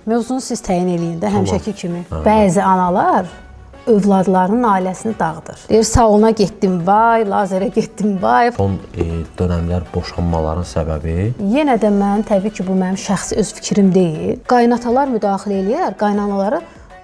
Mövzunu siz təyin eləyin də həmişəki kimi. Bəzi analar övladlarının ailəsini dağıdır. Deyir salona getdim vay, lazerə getdim vay. Son dönəmlər boşanmaların səbəbi Yenə də mən təbii ki, bu mənim şəxsi öz fikrim deyil. Qaynatalar müdaxilə eləyər, qaynanaları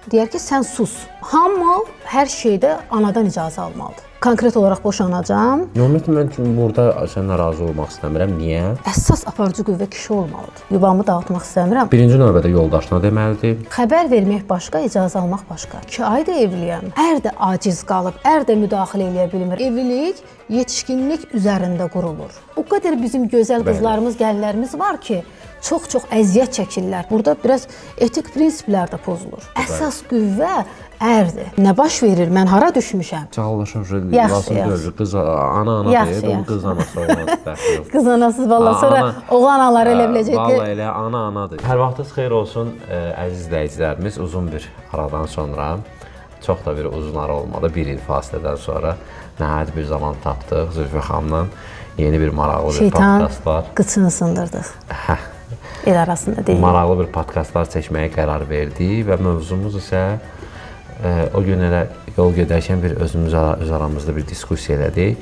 deyər ki, sən sus. Hamı hər şeydə anadan icazə almalıdır. Konkret olaraq boşanacam. Ümumiyyətlə mən üçün burada səninlə razı olmaq istəmirəm. Niyə? Əsas aparıcı qüvvə kişi olmalıdır. Yuvamı dağıtmaq istəmirəm. Birinci növbədə yoldaşına deməlidir. Xəbər vermək başqa, icazə almaq başqa. 2 ayda evliyəm. Ər də aciz qalıb, ər də müdaxilə eləyə bilmir. Evlilik yetişkinlik üzərində qurulur. O qədər bizim gözəl qızlarımız, gəlinlərimiz var ki, çox-çox əziyyət çəkirlər. Burada biraz etik prinsiplər də pozulur. Əsas qüvvə ərdir. Nə baş verir? Mən hara düşmüşəm? Cağlaşır, Yaxşı, lazım yaxşı. görür. Qız ana ana Yaxşı, deyir, yaxşı. qız anası olmaz dəxli yox. Qız anasız vallah sonra Ana. oğlan anaları elə biləcək ki, Vallahi elə ana anadır. Hər vaxtınız xeyir olsun əziz izləyicilərimiz. Uzun bir aradan sonra, çox da bir uzun ara olmadı, bir il fasilədən sonra nəhayət bir zaman tapdıq Zülfü xanımla yeni bir maraqlı bir şeytan podkastlar. qıçını sındırdıq. Hə, El arasında deyil. maraqlı bir podkastlar çəkməyə qərar verdik və mövzumuz isə o gün elə yol gedərkən bir özümüz öz aramızda bir diskussiya elədik.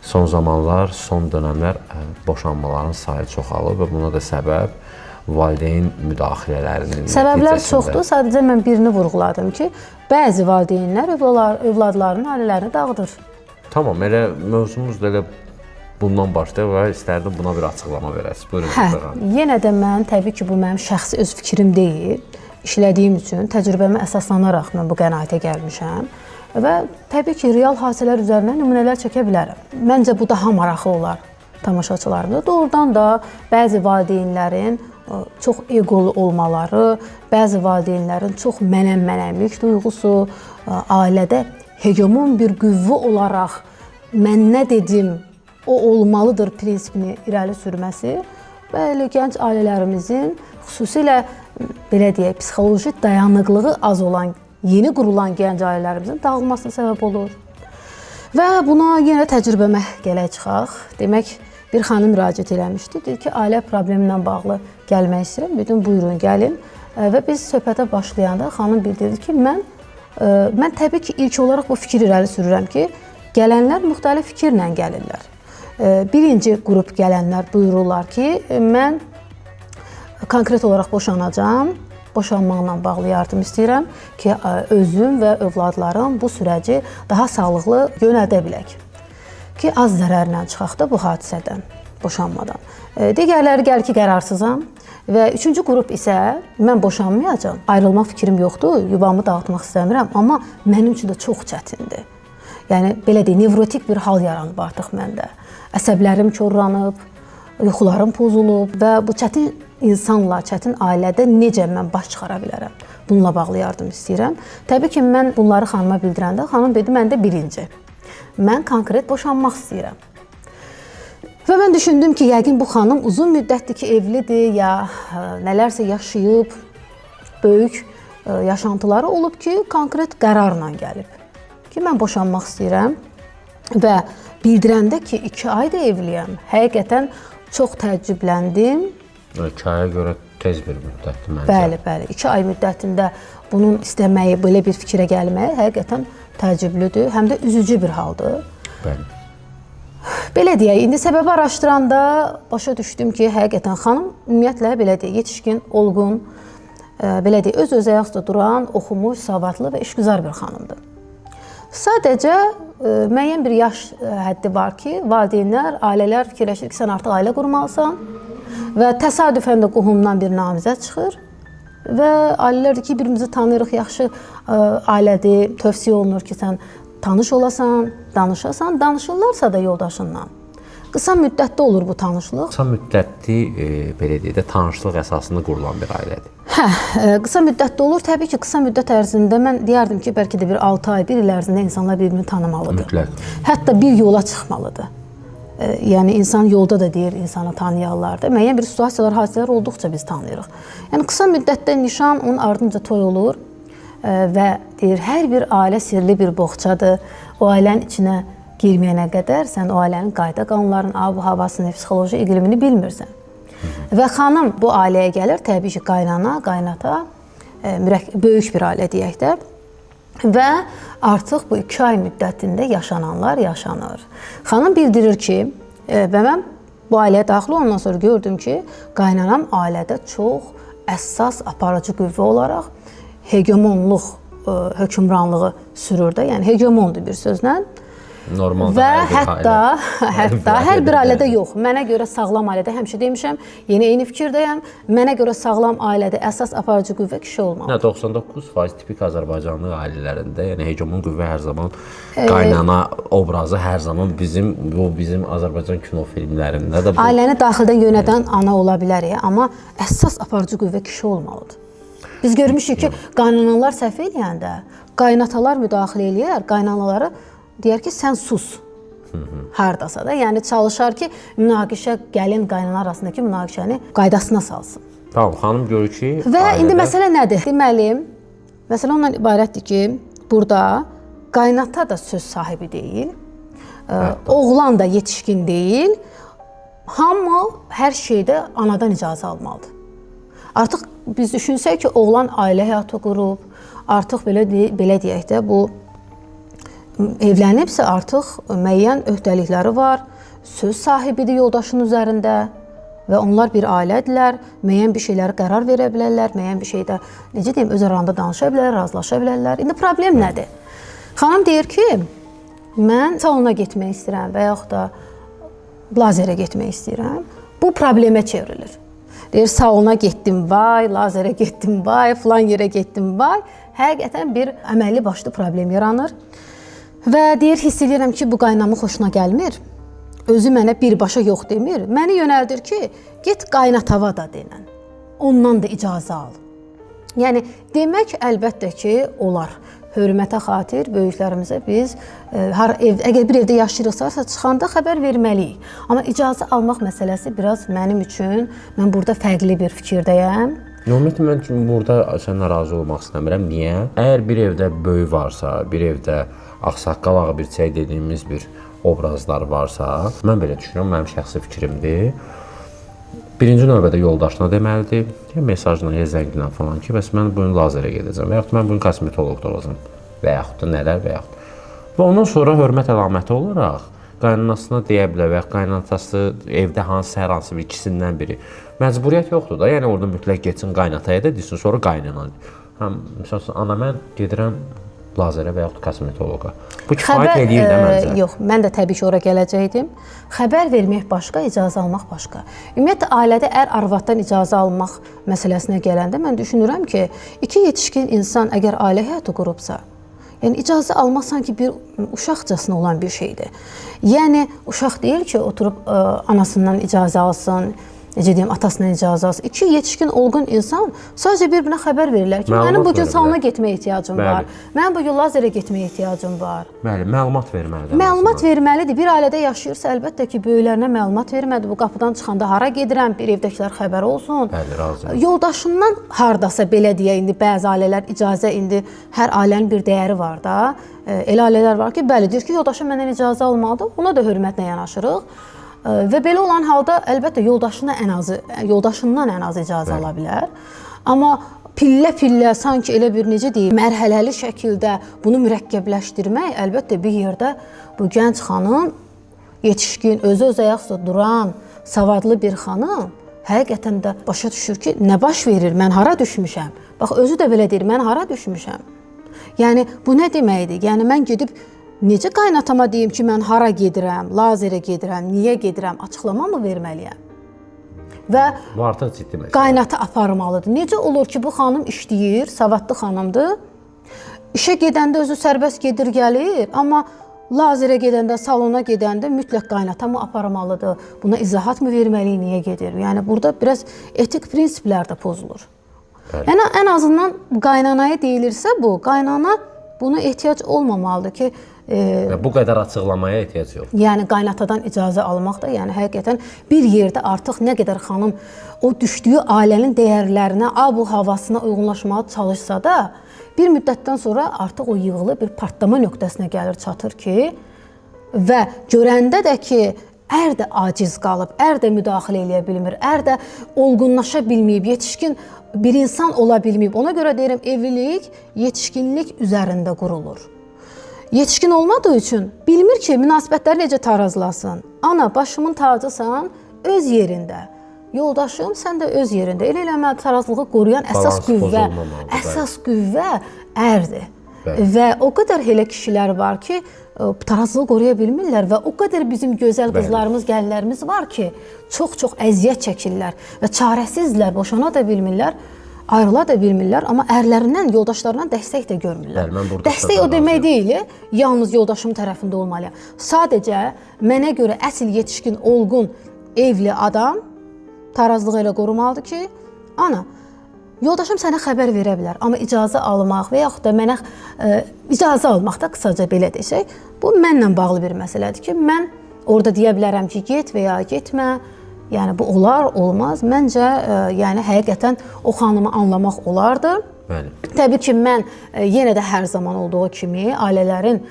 Son zamanlar, son dönəmlər boşanmaların sayı çoxalıb və buna da səbəb valideyn müdaxilələrinin Səbəblər nəticəsində. çoxdur. Sadəcə mən birini vurğuladım ki, bəzi valideynlər övladlarının ailələrini dağıdır. Tamam, elə mövzumuz da elə bundan başlayır və istərdim buna bir açıqlama verəsiniz. Buyurun. Hə, Zülfü xanım. yenə də mən təbii ki, bu mənim şəxsi öz fikrim deyil. İşlədiyim üçün təcrübəmə əsaslanaraq mən bu qənaətə gəlmişəm və təbii ki, real hadisələr üzərindən nümunələr çəkə bilərəm. Məncə bu daha maraqlı olar tamaşaçılarımıza. Doğrudan da bəzi valideynlərin çox eqolu olmaları, bəzi valideynlərin çox mənəm-mənəmlik duyğusu, ailədə hegemon bir qüvvə olaraq mən nə dedim, o olmalıdır prinsipini irəli sürməsi bəli, gənc ailələrimizin xüsusilə belə deyək, psixoloji dayanıqlığı az olan yeni qurulan gənc ailələrimizin dağılmasına səbəb olur. Və buna yenə təcrübəmə gələk çıxaq. Demək, bir xanım müraciət eləmişdi. Dedi ki, ailə problemi ilə bağlı gəlmək istəyirəm. Dedim, buyurun, gəlin. Və biz söhbətə başlayanda xanım bildirdi ki, mən təbii ki, ilk olaraq bu fikri irəli sürürəm ki, gələnlər müxtəlif fikirlə gəlirlər. Birinci qrup gələnlər buyururlar ki, mən konkret olaraq boşanacam. Boşanmaqla bağlı yardım istəyirəm ki, özüm və övladlarım bu sürəci daha sağlıqlı yönəldə bilək. Ki, az zərərlə çıxaq da bu hadisədən, boşanmadan. Digərləri gəlir ki, qərarsızam və üçüncü qrup isə mən boşanmayacam, ayrılmaq fikrim yoxdur, yuvamı dağıtmaq istəmirəm, amma mənim üçün də çox çətindir. Yəni, belə deyək, nevrotik bir hal yaranıb artıq məndə. Əsəblərim korlanıb, yuxularım pozulub və bu çətin insanla, çətin ailədə necə mən baş çıxara bilərəm? Bununla bağlı yardım istəyirəm. Təbii ki, mən bunları xanıma bildirəndə, xanım dedi, mən də birinci. Mən konkret boşanmaq istəyirəm. Və mən düşündüm ki, yəqin bu xanım uzun müddətdir ki, evlidir ya nələrsə yaşayıb, böyük yaşantıları olub ki, konkret qərarla gəlib. Ki, mən boşanmaq istəyirəm və bildirəndə ki, 2 ayda evliyəm. Həqiqətən çox təəccübləndim. 2 aya görə tez bir müddətdir məncə. Bəli, bəli. 2 ay müddətində bunun istəməyi, belə bir fikrə gəlməyi həqiqətən təəccüblüdür, həm də üzücü bir haldır. Bəli. Belə deyək, indi səbəbi araşdıranda başa düşdüm ki, həqiqətən xanım ümumiyyətlə belə deyək, yetişkin, olğun, belə deyək, öz-öz ayaq üstə duran, oxumuş, savadlı və işgüzar bir xanımdır. Sadəcə müəyyən bir yaş həddi var ki, valideynlər, ailələr fikirləşir ki, sən artıq ailə qurmalısan və təsadüfən də qohumdan bir namizəd çıxır və ailələr deyir ki, birbirimizi tanıyırıq, yaxşı ailədir, tövsiyə olunur ki, sən tanış olasan, danışasan, danışırlarsa da yoldaşından. Qısa müddətdə olur bu tanışlıq. Qısa müddətli, belə deyək də, tanışlıq əsasında qurulan bir ailədir. Hə, qısa müddətdə olur. Təbii ki, qısa müddət ərzində mən deyərdim ki, bəlkə də bir 6 ay, 1 il ərzində insanlar bir-birini tanımalıdır. Mütləq. Hətta bir yola çıxmalıdır. Yəni insan yolda da deyir, insanı tanıyarlar da. Müəyyən bir situasiyalar, hadisələr olduqca biz tanıyırıq. Yəni qısa müddətdə nişan, onun ardınca toy olur və deyir, hər bir ailə sirli bir boğçadır. O ailənin içinə girməyənə qədər sən o ailənin qayda qanunlarını, ab-havasını, psixoloji iqlimini bilmirsən. Və xanım bu ailəyə gəlir, təbii ki, qaynana, qaynata. Böyük bir ailə deyək də. Və artıq bu 2 ay müddətində yaşananlar yaşanır. Xanım bildirir ki, və mən bu ailəyə daxil olandan sonra gördüm ki, qaynanam ailədə çox əsas aparıcı qüvvə olaraq hegemonluq, hökmranlığı sürür də, yəni hegemondur bir sözlə. Normalda və hətta hətta hər bir ailədə yox. Mənə görə sağlam ailədə həmişə demişəm, yenə eyni fikirdəyəm. Mənə görə sağlam ailədə əsas aparıcı qüvvə kişi olmalıdır. 99% tipik Azərbaycanlı ailələrində, yəni hegemon qüvvə hər zaman qaynana obrazı hər zaman bizim bu bizim Azərbaycan kino filmlərində də bu ailəni daxildən yönədən ana ola bilər, amma əsas aparıcı qüvvə kişi olmalıdır. Biz görmüşük ki, qaynanalar səhv eləyəndə qaynatalar müdaxilə eləyər, qaynanaları deyər ki, sən sus. Hardasa da, yəni çalışar ki, münaqişə gəlin qaynana arasındakı münaqişəni qaydasına salsın. Tamam, xanım görür ki, və ailədə... indi məsələ nədir? Deməli, məsələ ondan ibarətdir ki, burada qaynata da söz sahibi deyil, oğlan da yetişkin deyil, hamı hər şeydə anadan icazə almalıdır. Artıq biz düşünsək ki, oğlan ailə həyatı qurub, artıq belə deyək də, bu evlənibsə artıq müəyyən öhdəlikləri var, söz sahibidir yoldaşının üzərində və onlar bir ailədirlər, müəyyən bir şeylərə qərar verə bilərlər, müəyyən bir şeydə, necə deyim, öz aralarında danışa bilərlər, razılaşa bilərlər. İndi problem nədir? Xanım deyir ki, mən salona getmək istəyirəm və yaxud da lazerə getmək istəyirəm. Bu problemə çevrilir. Deyir, salona getdim, vay, lazerə getdim, vay, filan yerə getdim, vay. Həqiqətən bir əməlli başlı problem yaranır. Və deyir, hiss edirəm ki, bu qaynamın xoşuna gəlmir. Özü mənə birbaşa yox demir. Məni yönəldir ki, get qaynatava da denən. Ondan da icazə al. Yəni, demək əlbəttə ki, olar. Hörmətə xatir böyüklərimizə biz əgər bir evdə yaşayırıqsa, çıxanda xəbər verməliyik. Amma icazə almaq məsələsi biraz mənim üçün, mən burada fərqli bir fikirdəyəm. Ümumiyyətlə, mən burada səninlə razı olmaq istəmirəm. Niyə? Əgər bir evdə böyük varsa, bir evdə ağsaqqal, ağbirçək dediyimiz bir obrazlar varsa, mən belə düşünürəm, mənim şəxsi fikrimdir. Birinci növbədə yoldaşına deməlidir, ya mesajla, ya zənglə falan ki, bəs mən bugün lazerə gedəcəm və yaxud mən bugün kosmetoloqda olacam və yaxud da nələr və yaxud. Və ondan sonra hörmət əlaməti olaraq qaynanasına deyə bilər və yaxud qaynatası evdə hansı, hər hansı bir ikisindən biri. Məcburiyyət yoxdur da, yəni orada mütləq getsin qaynataya da desin, sonra qaynana. Həm, məsəl üçün, ana mən gedirəm lazerə və yaxud kosmetoloqa. Bu kifayət eləyir də məncə. Yox, mən də təbii ki, ora gələcəkdim. Xəbər vermək başqa, icazə almaq başqa. Ümumiyyətlə, ailədə ər-arvaddan icazə almaq məsələsinə gələndə mən düşünürəm ki, iki yetişkin insan əgər ailə həyatı qurubsa, yəni icazə almaq sanki bir uşaqcasına olan bir şeydir. Yəni, uşaq deyil ki, oturub anasından icazə alsın, necə deyim, atasından icazə alsın. İki yetişkin, olğun insan sadəcə bir-birinə xəbər verirlər ki, mənim bugün salona getməyə ehtiyacım var, mənim bugün lazerə getməyə ehtiyacım var. Bəli, məlumat verməlidir. Məlumat verməlidir. Bir ailədə yaşayırsa, əlbəttə ki, böyüklərinə məlumat verməlidir. Bu qapıdan çıxanda hara gedirəm, bir evdəkilər xəbər olsun. Bəli, razıyam. Yoldaşından hardasa belə deyə, indi bəzi ailələr icazə, indi hər ailənin bir dəyəri var da. Elə ailələr var ki, bəli, deyir ki, yoldaşım məndən icazə almalıdır, ona da hörmətlə yanaşırıq. Və belə olan halda əlbəttə yoldaşına ən azı, yoldaşından ən az icazə ala bilər. Amma pillə-pillə sanki elə bir necə deyim, mərhələli şəkildə bunu mürəkkəbləşdirmək əlbəttə bir yerdə bu gənc xanım, yetişkin, özü öz ayaq üstə duran, savadlı bir xanım həqiqətən də başa düşür ki, nə baş verir, mən hara düşmüşəm? Bax, özü də belə deyir, mən hara düşmüşəm? Yəni bu nə deməkdir? Yəni mən gedib necə qaynatama deyim ki, mən hara gedirəm, lazerə gedirəm, niyə gedirəm, açıqlama mı verməliyəm? Və bu artıq ciddi məsələ. Qaynata aparmalıdır. Necə olur ki, bu xanım işləyir, savadlı xanımdır. İşə gedəndə özü sərbəst gedir, gəlir, amma lazerə gedəndə, salona gedəndə mütləq qaynata mı aparmalıdır? Buna izahat mı verməliyik, niyə gedir? Yəni burada biraz etik prinsiplər də pozulur. Bəli. Yəni ən azından qaynanaya deyilirsə bu, qaynana buna ehtiyac olmamalıdır ki, bu qədər açıqlamaya ehtiyac yox. Yəni qaynatadan icazə almaq da, yəni həqiqətən bir yerdə artıq nə qədər xanım o düşdüyü ailənin dəyərlərinə, abu havasına uyğunlaşmağa çalışsa da, bir müddətdən sonra artıq o yığılı bir partlama nöqtəsinə gəlir, çatır ki, və görəndə də ki, Ər də aciz qalıb, ər də müdaxilə eləyə bilmir, ər də olğunlaşa bilməyib, yetişkin bir insan ola bilməyib. Ona görə deyirəm, evlilik yetişkinlik üzərində qurulur. Yetişkin olmadığı üçün bilmir ki, münasibətləri necə tarazlasın. Ana, başımın tacısan öz yerində. Yoldaşım, sən də öz yerində. Elə eləməli tarazlığı qoruyan əsas Balans qüvvə, pozulmamalıdır, əsas qüvvə ərdir. Bəli. Və o qədər elə kişilər var ki, tarazlığı qoruya bilmirlər və o qədər bizim gözəl qızlarımız, gəlinlərimiz var ki, çox-çox əziyyət çəkirlər və çarəsizlər, boşana da bilmirlər, ayrıla da bilmirlər, amma ərlərindən, yoldaşlarından dəstək də görmürlər. Bəli, mən burada Dəstək o sizdən demək razıyam. deyil, yalnız yoldaşım tərəfində olmalıyam. Sadəcə mənə görə əsl yetişkin, olğun, evli adam tarazlığı elə qorumalıdır ki, ana, yoldaşım sənə xəbər verə bilər, amma icazə almaq və yaxud da mənə icazə almaq da qısaca belə desək, bu mənlə bağlı bir məsələdir ki, mən orada deyə bilərəm ki, get və ya getmə. Yəni bu olar, olmaz. Məncə, yəni həqiqətən o xanımı anlamaq olardı. Bəli. Təbii ki, mən yenə də hər zaman olduğu kimi ailələrin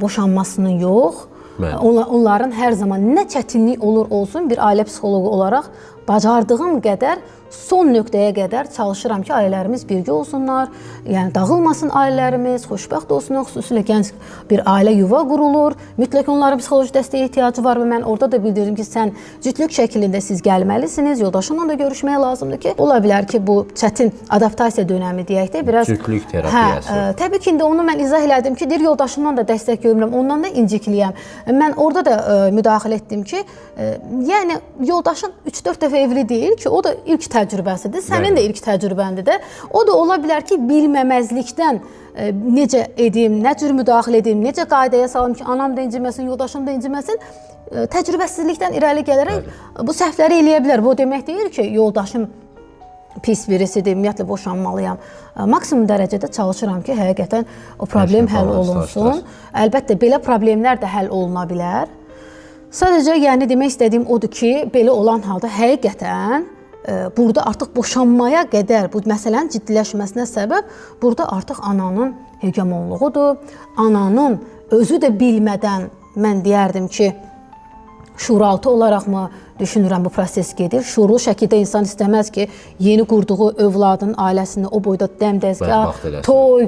boşanmasının yox, Bəli. onların hər zaman nə çətinlik olur olsun bir ailə psixoloqu olaraq bacardığım qədər son nöqtəyə qədər çalışıram ki, ailələrimiz birgə olsunlar, yəni dağılmasın ailələrimiz, xoşbəxt olsunlar, xüsusilə gənc bir ailə yuva qurulur. Mütləq onların psixoloji dəstəyə ehtiyacı var və mən orada da bildirdim ki, sən cütlük şəklində siz gəlməlisiniz, yoldaşınla da görüşmək lazımdır ki, ola bilər ki, bu çətin adaptasiya dönəmi deyək də biraz Cütlük terapiyası. Hə, təbii ki, indi onu mən izah elədim ki, deyir yoldaşımdan da dəstək görmürəm, ondan da incikliyəm. Mən orada da müdaxilə etdim ki, yəni yoldaşın 3-4 dəfə evli deyil ki, o da ilk təcrübəsidir, sənin Bəli. də ilk təcrübəndir də. O da ola bilər ki, bilməməzlikdən necə edim, nə cür müdaxilə edim, necə qaydaya salım ki, anam da inciməsin, yoldaşım da inciməsin. Təcrübəsizlikdən irəli gələrək bu səhvləri eləyə bilər. Bu o demək deyil ki, yoldaşım pis birisidir, ümumiyyətlə boşanmalıyam. Maksimum dərəcədə çalışıram ki, həqiqətən o problem Hər şey həll olunsun. balanslaşdırarsın. Əlbəttə belə problemlər də həll oluna bilər. Sadəcə yəni demək istədiyim odur ki, belə olan halda həqiqətən burada artıq boşanmaya qədər bu məsələnin ciddiləşməsinə səbəb burada artıq ananın hegemonluğudur. Ananın özü də bilmədən mən deyərdim ki, şuuraltı olaraqmı düşünürəm bu proses gedir. Şuurlu şəkildə insan istəməz ki, yeni qurduğu övladın ailəsini o boyda dəm-dəzgah, Bədbəxt eləsin. toy,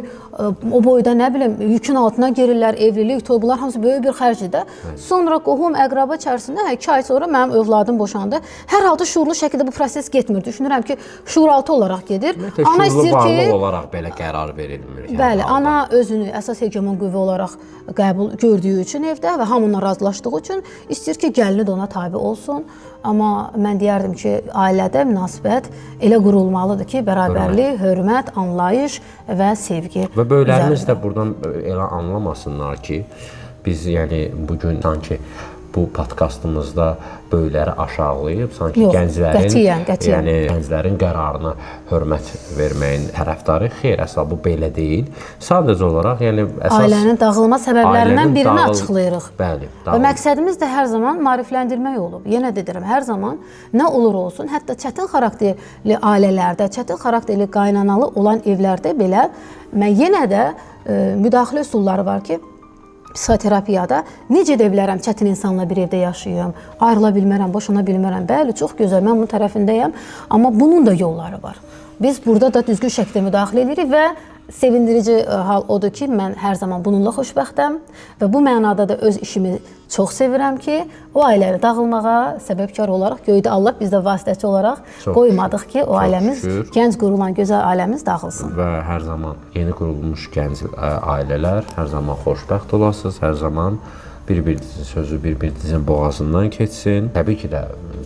o boyda nə bilim yükün altına girirlər, evlilik, toy, bunlar hamısı böyük bir xərcdir də. Sonra qohum, əqraba içərisində 2 ay sonra mənim övladım boşandı. Hər halda şuurlu şəkildə bu proses getmir. Düşünürəm ki, şuuraltı olaraq gedir. Ümumiyyətlə, Ana şuurlu istəyir ki, varlıq olaraq belə qərar verilmir. Yəni Bəli, halda. ana özünü əsas hegemon qüvvə olaraq qəbul gördüyü üçün evdə və hamından razılaşdığı üçün istəyir ki, gəlini də ona tabe olsun. Amma mən deyərdim ki, ailədə münasibət elə qurulmalıdır ki, bərabərlik, hörmət, anlayış və sevgi. Və böyüklərimiz üzərinə. də buradan elə anlamasınlar ki, biz yəni bu gün sanki bu podkastımızda böyükləri aşağılayıb, sanki Yox, gənclərin, qətiyyən, qətiyyən. yəni gənclərin qərarına hörmət verməyin tərəfdarı. Xeyr, əsla bu belə deyil. Sadəcə olaraq, yəni əsas Ailənin dağılma səbəblərindən ailənin birini açıqlayırıq. Bəli, Və dağıl. məqsədimiz də hər zaman maarifləndirmək olub. Yenə də deyirəm, hər zaman nə olur olsun, hətta çətin xarakterli ailələrdə, çətin xarakterli qaynanalı olan evlərdə belə mən yenə də müdaxilə üsulları var ki, psixoterapiyada necə edə bilərəm çətin insanla bir evdə yaşayım, ayrıla bilmərəm, boşana bilmərəm. Bəli, çox gözəl, mən bunun tərəfindəyəm, amma bunun da yolları var. Biz burada da düzgün şəkildə müdaxilə edirik və sevindirici hal odur ki, mən hər zaman bununla xoşbəxtəm və bu mənada da öz işimi çox sevirəm ki, o ailələri dağılmağa səbəbkar olaraq göydə Allah biz də vasitəçi olaraq Çox qoymadıq ki, o Çox ailəmiz, şükür. gənc qurulan gözəl ailəmiz dağılsın. Və hər zaman yeni qurulmuş gənc ailələr hər zaman xoşbəxt olasınız, hər zaman bir-birinizin sözü bir-birinizin boğazından keçsin. Təbii ki də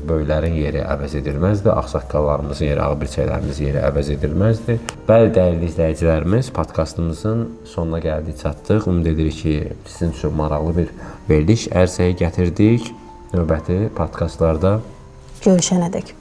böyüklərin yeri əvəz edilməzdi, ağsaqqallarımızın yeri, ağbirçəklərimizin yeri əvəz edilməzdi. Bəli, dəyərli izləyicilərimiz, podkastımızın sonuna gəldik, çatdıq. Ümid edirik ki, sizin üçün maraqlı bir veriliş ərsəyə gətirdik. Növbəti podkastlarda Görüşənədək.